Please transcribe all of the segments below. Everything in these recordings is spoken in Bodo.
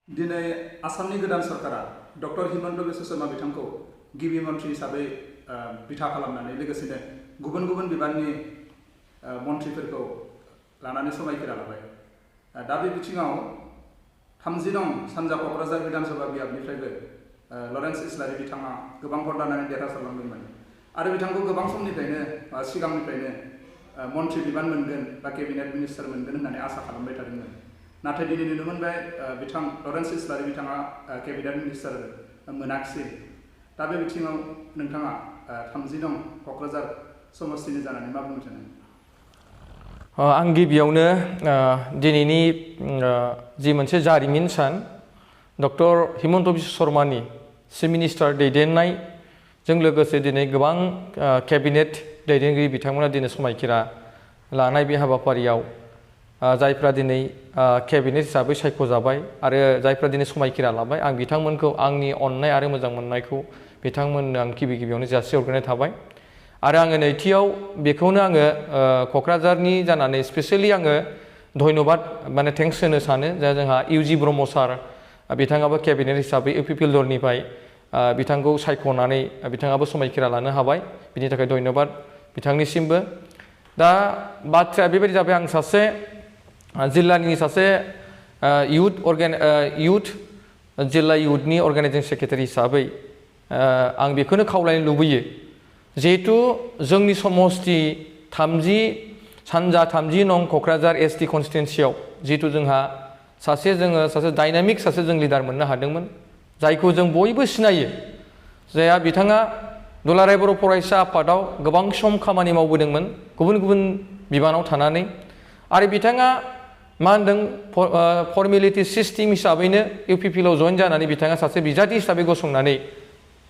दिनै आसामनि गोदान सरकारा डक्टर हिमन्त बिश्व शर्मा बिथांखौ गिबि मन्थ्रि हिसाबै बिथा खालामनानै लोगोसेनो गुबुन गुबुन बिबाननि मन्थ्रिफोरखौ लानानै समायखिरा लाबाय। दा बे बिथिङाव 30 नं सानजा क'क्राझार विधानसभा बियाबनिफ्रायबो लरेन्स इस्लारि बिथाङा गोबां भट लानानै देरहासारलांदोंमोन आरो बिथांखौ गोबां समनिफ्रायनो सिगांनिफ्रायनो मन्थ्रि बिबान मोनगोन बा केबिनेट मिनिस्टार मोनगोन होननानै आसा खालामबाय थादोंमोन। नाथाय दिनै नुनो मोनबाय बिथां लरेन्स इस्लारि बिथाङा केबिनेट मिनिस्टार मोनाखिसै। दा बे बिथिङाव नोंथाङा 30 नं क'क्राझार समस्तिनि जानानै मा बुंनो सानो? आं गिबियावनो दिनैनि जि मोनसे जारिमिन सान डक्टर हिमन्त बिश्व शर्मानि चिफ मिनिस्टार दैदेननायजों लोगोसे दिनै गोबां केबिनेट दैदेनगिरि बिथांमोना दिनै समायखिरा लानाय बे हाबाफारियाव जायफ्रा दिनै केबिनेट हिसाबै सायख'जाबाय आरो जायफ्रा दिनै समायखिरा लाबाय आं बिथांमोनखौ आंनि अननाय आरो मोजां मोननायखौ बिथांमोननो आं गिबियावनो जासिहरग्रोनाय थाबाय। आरो आङो नैथियाव बेखौनो आङो क'क्राझारनि जानानै स्पेसियेलि आङो धन्यबाद माने थेंक्स होनो सानो जे जोंहा इउजि ब्रह्म सार बिथाङाबो केबिनेट हिसाबै UPPL दलनिफ्राय बिथांखौ सायख'नानै बिथाङाबो समायखिरा लानो हाबाय, बिनि थाखाय धन्यबाद बिथांनिसिमबो। दा बाथ्राया बेबायदि जाबाय, आं सासे जिल्लानि सासे जिल्ला इउथनि अर्गानाइजिं सेक्रेटारि हिसाबै आं बेखौनो खावलायनो लुबैयो, जिहेतु जोंनि समस्ति सानजा 30 नं क'क्राझार ST कनस्टिटुएन्सियाव जिहेतु जोंहा सासे डायनामिक जों लिडार मोननो हादोंमोन, जायखौ जों बयबो सिनायो, जायहा बिथाङा दुलाराय बर' फरायसा आफादाव गोबां सम खामानि मावबोदोंमोन गुबुन गुबुन बिबानाव थानानै, आरो बिथाङा मा होनदों फर्मेलिटि सिस्टेम हिसाबैनो UPPL आव जइन जानानै बिथाङा सासे बिजाथि हिसाबै गसंनानै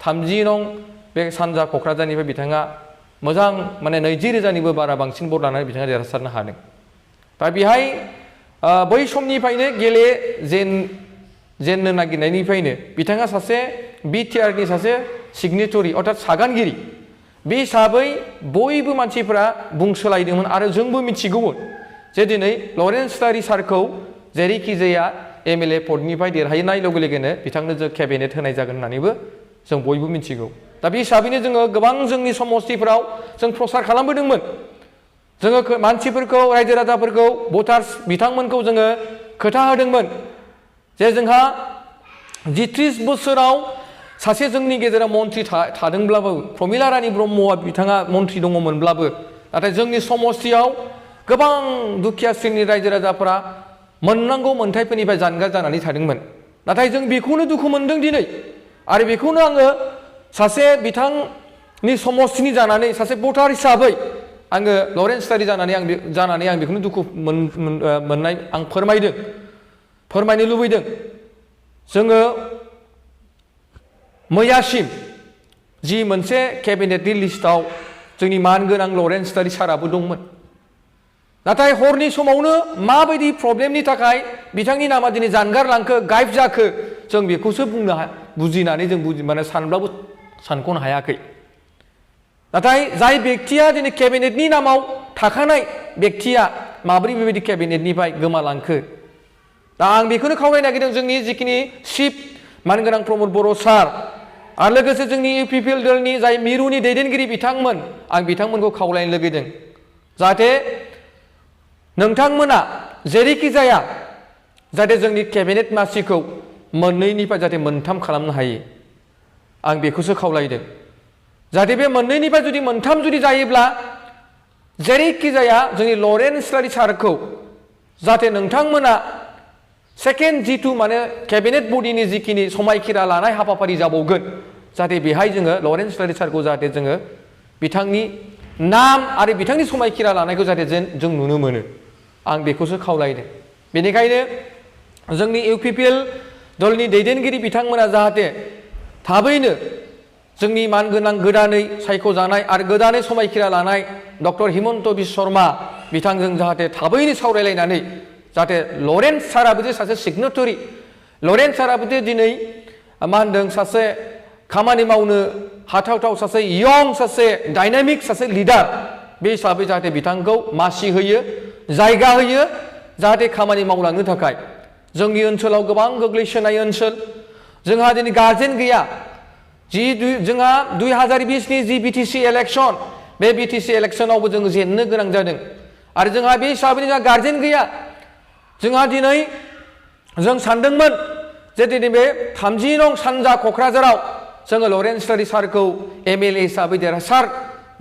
30 नं बे सानजा क'क्राझारनिफ्राय बिथाङा मोजां माने 20,000निबो बारा बांसिन भट लानानै बिथाङा देरहासारनो हादों। दा बेहाय बै समनिफ्रायनो जेननो नागिरनायनिफ्रायनो बिथाङा सासे BTRनि सासे सिगनेटरि अर्थात सागानगिरि बे हिसाबै बयबो मानसिफ्रा बुंसोलायदोंमोन आरो जोंबो मिथिगौमोन जे दिनै लरेन्स इस्लारि सारखौ जेरैखि जाया MLA पदनिफ्राय देरहानाय लोगो लोगोनो बिथांनो जों केबिनेट होनाय जागोन होननानैबो जों बयबो मिथिगौ। दा बे हिसाबैनो जोङो गोबां जोंनि समस्तिफोराव जों प्रसार खालामबोदोंमोन। जोङो मानसिफोरखौ, रायजो राजाफोरखौ, भटार्स बिथांमोनखौ जोङो खोथा होदोंमोन जे जोंहा 30 बोसोराव सासे जोंनि गेजेराव मन्थ्रि थादोंब्लाबो, प्रमिला रानी ब्रह्मआ बिथाङा मन्थ्रि दङमोनब्लाबो, नाथाय जोंनि समस्तियाव गोबां दुखिया श्रेणिनि रायजो राजाफोरा मोननांगौ मोन्थाइफोरनिफ्राय जानगार जानानै थादोंमोन। नाथाय जों बेखौनो दुखु मोनदों दिनै, आरो बेखौनो आङो सासे बिथांनि समस्तिनि जानानै सासे भटार हिसाबै आङो लरेन्स इस्लारि जानानै आं बेखौनो दुखु मोननाय आं फोरमायनो लुबैदों। जोङो मैयासिम जि मोनसे केबिनेटनि लिस्टआव जोंनि मानगोनां लरेन्स इस्लारि साराबो दंमोन, नाथाय हरनि समावनो माबायदि प्रब्लेमनि थाखाय बिथांनि नामा दिनै जानगार लांखो, गायब जाखो, जों बेखौसो बुजिनानै जों माने सानब्लाबो सानख'नो हायाखै। नाथाय जाय बेक्तिया दिनै केबिनेटनि नामाव थाखानाय बेक्तिया माब्रै बेबायदि केबिनेटनिफ्राय गोमालांखो? दा आं बेखौनो खावलायनो नागिरदों जोंनि जिखिनि चिफ मानगोनां प्रमद बर' सार आरो लोगोसे जोंनि UPPL दलनि जाय मिरुनि दैदेनगिरि बिथांमोन, आं बिथांमोनखौ खावलायनो लुगैदों जाहाथे नोंथांमोना जेरैखि जाया जाहाथे जोंनि केबिनेट मासिखौ 2निफ्राय जाहाथे 3 खालामनो हायो, आं बेखौसो खावलायदों। जाहाथे बे 2निफ्राय जुदि 3 जुदि जायोब्ला जेरैखि जाया जोंनि लरेन्स इस्लारि सारखौ जाहाथे नोंथांमोना सेकेन्ड जिथु माने केबिनेट बडिनि जिखिनि समायखिरा लानाय हाबाफारि जाबावगोन, जाहाथे बेहाय जोङो लरेन्स इस्लारि सारखौ जाहाथे जोङो बिथांनि नाम आरो बिथांनि समायखिरा लानायखौ जाहाथे जों नुनो मोनो, आं बेखौसो खावलायदों। बेनिखायनो जोंनि UPPL दलनि दैदेनगिरि बिथांमोना जाहाथे थाबैनो जोंनि मानगोनां गोदानै सायख'जानाय आरो गोदानै समायखिरा लानाय डक्टर हिमन्त बिश्व शर्मा बिथांजों जाहाथे थाबैनो सावरायलायनानै जाहाथे लरेन्स साराबो जे सासे सिगनेटरि, लरेन्स साराबो जे दिनै मा होनदों सासे खामानि मावनो हाथावथाव सासे यं, सासे डायनामिक सासे लिडार, बे हिसाबै जाहाथे बिथांखौ मासि होयो, जायगा होयो, जाहाथे खामानि मावलांनो थाखाय जोंनि ओनसोलाव गोबां गोग्लैसोनाय ओनसोल जोंहा दिनै गार्जेन गैया जोंहा 2020 नि जि बिटिसि इलेक्सन बे बिटिसि इलेक्सनावबो जों जेननो गोनां जादों आरो जोंहा बे हिसाबै जोंहा गार्जेन गैया जोंहा दिनै जों सानदोंमोन जे दिनै बे 30 नं सानजा क'क्राझाराव जोङो लरेन्स इस्लारि सारखौ MLA हिसाबै देरहासार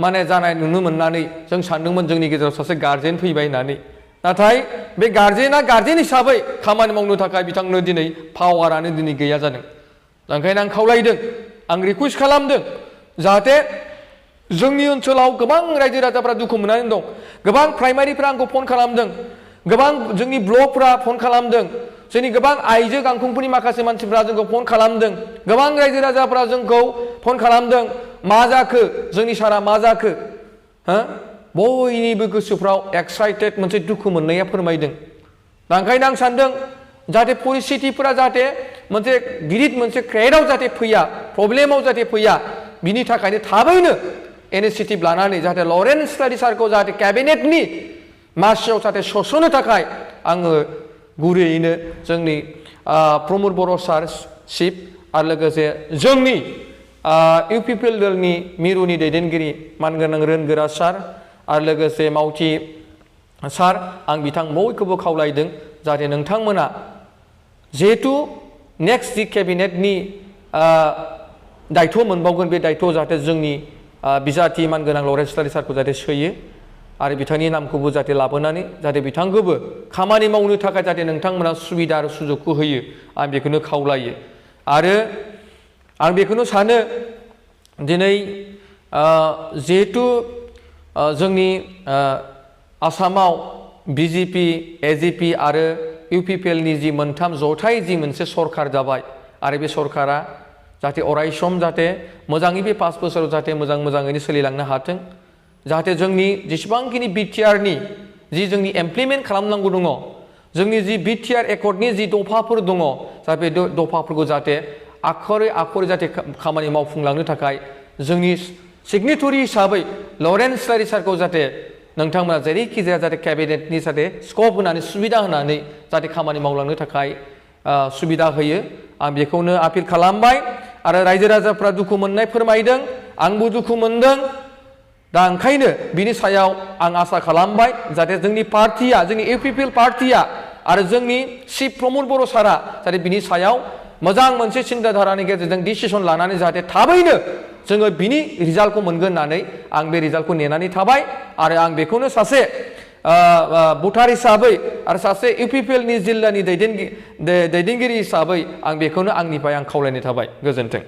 माने जानाय नुनो मोननानै जों सानदोंमोन जोंनि गेजेराव सासे गार्जेन फैबाय होननानै नाथाय बे गार्जेना गार्जेन हिसाबै खामानि मावनो थाखाय बिथांनो दिनै पावारानो दिनै गैया जादों ओंखायनो आं खावलायदों आं रिकुवेस्ट खालामदों जाहाथे जोंनि ओनसोलाव गोबां रायजो राजाफ्रा दुखु मोननानै दं गोबां प्राइमारिफ्रा आंखौ फन खालामदों गोबां जोंनि ब्लकफ्रा फन खालामदों जोंनि गोबां आइजो गांखंफोरनि माखासे मानसिफ्रा जोंखौ फन खालामदों गोबां रायजो राजाफ्रा जोंखौ फन खालामदों मा जाखो जोंनि सारा मा जाखो बयनिबो गोसोफ्राव एक्साइटेड मोनसे दुखु मोननाया फोरमायदों दा ओंखायनो आं सानदों जाहाथे परिस्थितिफोरा जाहाथे मोनसे गिदिर मोनसे क्रेडाव जाहाथे फैया प्रब्लेमाव जाहाथे फैया बिनि थाखायनो थाबैनो इनिशिएटिभ लानानै जाहाथे लरेन्स इस्लारि सारखौ जाहाथे केबिनेटनि मासियाव जाहाथे सोस'नो थाखाय आङो गुरैयैनो जोंनि प्रमद बर' सार चिफ आरो लोगोसे जोंनि UPPL दलनि मिरुनि दैदेनगिरि मानगोनां रोंगोरा सार आरो लोगोसे मावथि सार आं बिथां बयखौबो खावलायदों जाहाथे नोंथांमोना जिहेतु नेक्स्ट जि केबिनेटनि दायथ' मोनबावगोन बे दायथ'आव जाहाथे जोंनि बिजाथि मानगोनां लरेन्स इस्लारि सारखौ जाहाथे सोयो आरो बिथांनि नामखौबो जाहाथे लाबोनानै जाहाथे बिथांखौबो खामानि मावनो थाखाय जाहाथे नोंथांमोना सुबिदा आरो सुजुगखौ होयो आं बेखौनो खावलायो आरो आं बेखौनो सानो दिनै जिहेतु जोंनि आसामाव BJP AJP आरो UPPL नि जि मोनथाम जथाय जि मोनसे सरकार जाबाय आरो बे सरकारा जाहाथे अरायसम जाहाथे मोजाङै बे 5 बोसोराव जाहाथे मोजाङैनो सोलिलांनो हाथों जाहाथे जोंनि जेसेबांखिनि BTR नि जि जोंनि इमप्लिमेन्ट खालामनांगौ दङ जोंनि जि BTR एकर्डनि जि दफाफोर दङ जाहाथे बे दफाफोरखौ जाहाथे आखरै जाहाथे खामानि मावफुंलांनो थाखाय जोंनि सिगनेटरि हिसाबै लरेन्स इस्लारि सारखौ जाहाथे नोंथांमोना जेरैखि जाया जाहाथे केबिनेटनि जाहाथे स्कप होनानै सुबिदा होनानै जाहाथे खामानि मावलांनो थाखाय सुबिदा होयो आं बेखौनो आपिल खालामबाय आरो रायजो राजाफ्रा दुखु मोननाय फोरमायदों आंबो दुखु मोनदों दा ओंखायनो बिनि सायाव आं आसा खालामबाय जाहाथे जोंनि पार्टिया जोंनि UPPL पार्टिया आरो जोंनि चिफ प्रमद बर' सारा जाहाथे बिनि सायाव मोजां मोनसे सिन्ताधारानि गेजेरजों डिसिसन लानानै जाहाथे थाबैनो जोङो बिनि रिजाल्टखौ मोनगोन होननानै आं बे रिजाल्टखौ नेनानै थाबाय आरो आं बेखौनो सासे भटार हिसाबै आरो सासे UPPL नि जिल्लानि दैदेनगिरि हिसाबै आं बेखौनो आंनिफ्राय आं खावलायनाय थाबाय गोजोन्थों